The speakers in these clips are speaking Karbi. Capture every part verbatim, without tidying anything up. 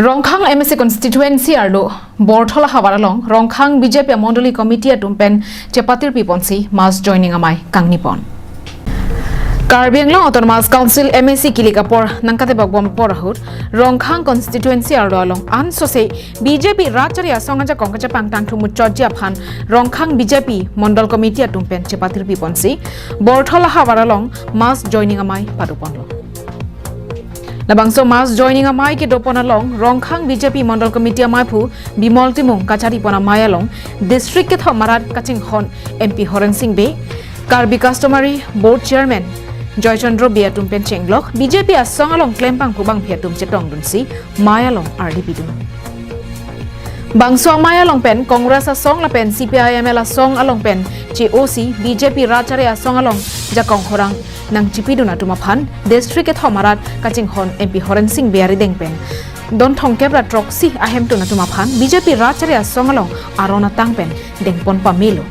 Rongkhang M A C constituency arlo Borthola havar along Rongkhang B J P mondoli committee atum pen chepatirpi ponsi mass joining amei kangni pon. Karbi Anglong Autonomous Council M A C kilik apor nangkatebok bom apor ahut Rongkhang constituency arlo along ansose B J P rat chari asong ajakong kachepangtang thumuchotji aphan Rongkhang B J P mondol committee atum pen chepatirpi ponsi Borthola havar along mass joining amei pado ponlo. Labangso mass joining amei kedo pon along Rongkhang B J P mondol committee ameiphu Bimol Timung kachari pon amei along district kethom arat kachinghon M P Horen Sing Bey, Karbi Customary Board Chairman Joy Chandra Bey atum pen chenglok B J P asong along klembangphu bangphi atum chetongdunsi mei along ardi pidun. Bangso amei along pen Congress asong lapen C P I M L asong along pen che-osi B J P rat chari asong along jakong khorang nangchipidun atum aphan district kethom arat kachinghon M P Horen Sing Bey arideng pen don thomkep ra throksi ahemtun atum aphan B J P rat chari asong along aron atang pen dengpon pamelo.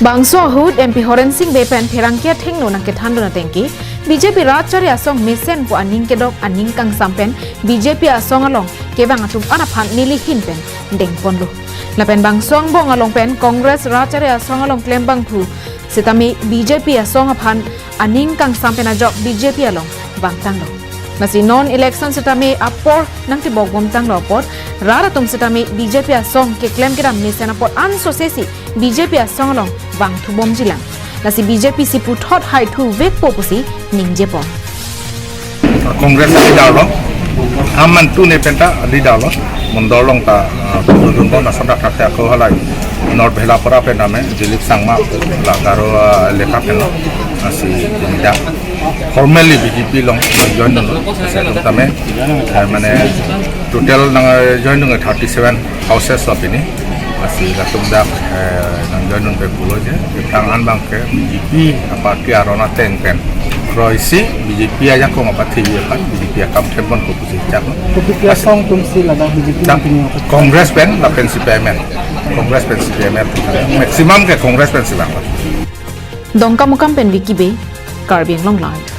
Bangso ahut M P Horen Sing Bey pen pherangke athengno nangkethandun atengke B J P rat chari asong mesen pu aning kedok aning kangsam pen B J P asong along kevang atum an aphan neli ahin pen dengponlo. Lapen bangso angbong along pen Congress rat chari asong along klembangphu setame B J P asong aphan aning kangsam pen ajok B J P along vangtanglo. Lasi non election setame apor nangtebok bomtanglo apot rat atum setame B J P asong keklem kedam mesen apot ansosesi B J P asong along vangthu bomjilang. Lasi B J P si puthot haithu vekpo pusi ningje pon. Congress leader lo, aman tu ne penta leader lo, mondol along ta, ah, pudun bon asonta thakthak ako halai, North Bhelapara pen name, Dilip Sangma, la Garo, ah, lekha pen lo, asi leader. Formally B J P along join dun, setame, eh, mane total nang, eh, join dun thirty seven houses lo pini. Asi latum dak, eh, nang join dun pe pulo je. Tang an bang ke B J P aparty aron ateng pen kroisi B J P ajakong apathe aphan B J P akam thepon ko pusi chak. Kopi ke asong atum si ladak B J P Dak nang pini apa? Congress pen lapen C P I M L. Congress pen C P I M L. Maximum ke Congress pen si bang. Dongkamukam pen Vicky Bey, Karbi Anglong Live.